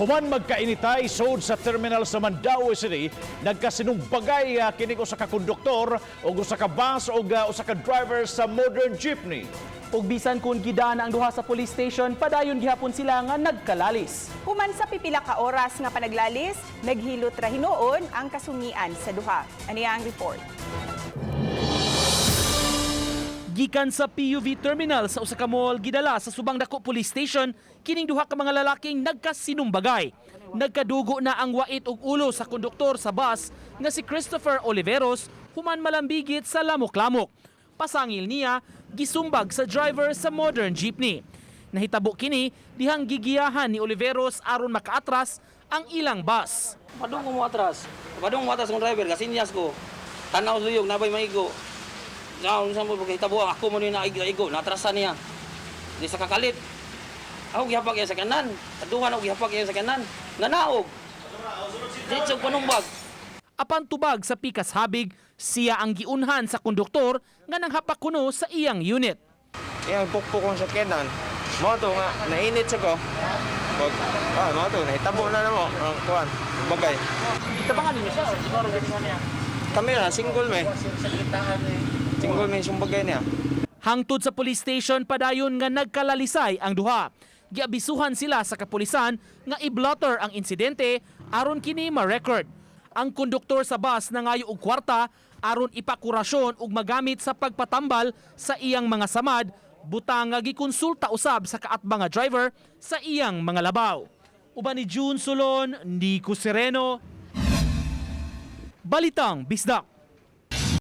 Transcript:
Human magkainitay sod sa terminal sa Mandaue City, nagkasinumbagay kini usa ka konduktor ug usa ka bus ug usa ka driver sa modern jeepney. Ug bisan kung gidaan ang duha sa police station, padayon gihapon sila nga nagkalalis. Human sa pipila ka oras nga panaglalis, naghilot ra hinuon ang kasungian sa duha. Aniya ang report. Gikan sa PUV terminal sa usa ka mall, gidala sa Subang Dako Police Station kining duha ka mga lalaking nagkasinumbagay. Nagkadugo na ang wait ug ulo sa konduktor sa bus nga si Christopher Oliveros human malambigit sa lamok-lamok. Pasangil niya, gisumbag sa driver sa modern jeepney. Nahitabo kini dihang gigiyahan ni Oliveros aron makaatras ang ilang bus. Padung ko mo atras. Padung mo atras ng driver kasi niyas ko. Tanaw suyog nabay maigo. Sa unsa mo pagkahitabo ako mo ni naigo, natrasan niya. Di sa kakalit. Ako gihapak iya sa kanan. Aduhan ako gihapak iya sa kanan. Nanaog. Ditso panumbag. Apan tubag sa pikas habig, siya ang giunhan sa konduktor nga nanghapak kuno sa iyang unit. Iyang pukpok kong sakyanan. Mao to nga, nainit sa ko. Pag, mao to, nahitabo na namo. Ang kuan, bagay. Tabangan ninyo siya, siguro niya. Kami na, single me. Single me, sumbagay niya. Hangtod sa police station, padayon nga nagkalalisay ang duha. Giabisuhan sila sa kapulisan nga i-blotter ang insidente aron kini ma-record. Ang konduktor sa bus nangayo og kwarta aron ipakurasyon ug magamit sa pagpatambal sa iyang mga samad, butang nga gikonsulta usab sa kaatbang nga driver sa iyang mga labaw. Uban ni June Solon, Nico Sereno, Balitang Bisdak.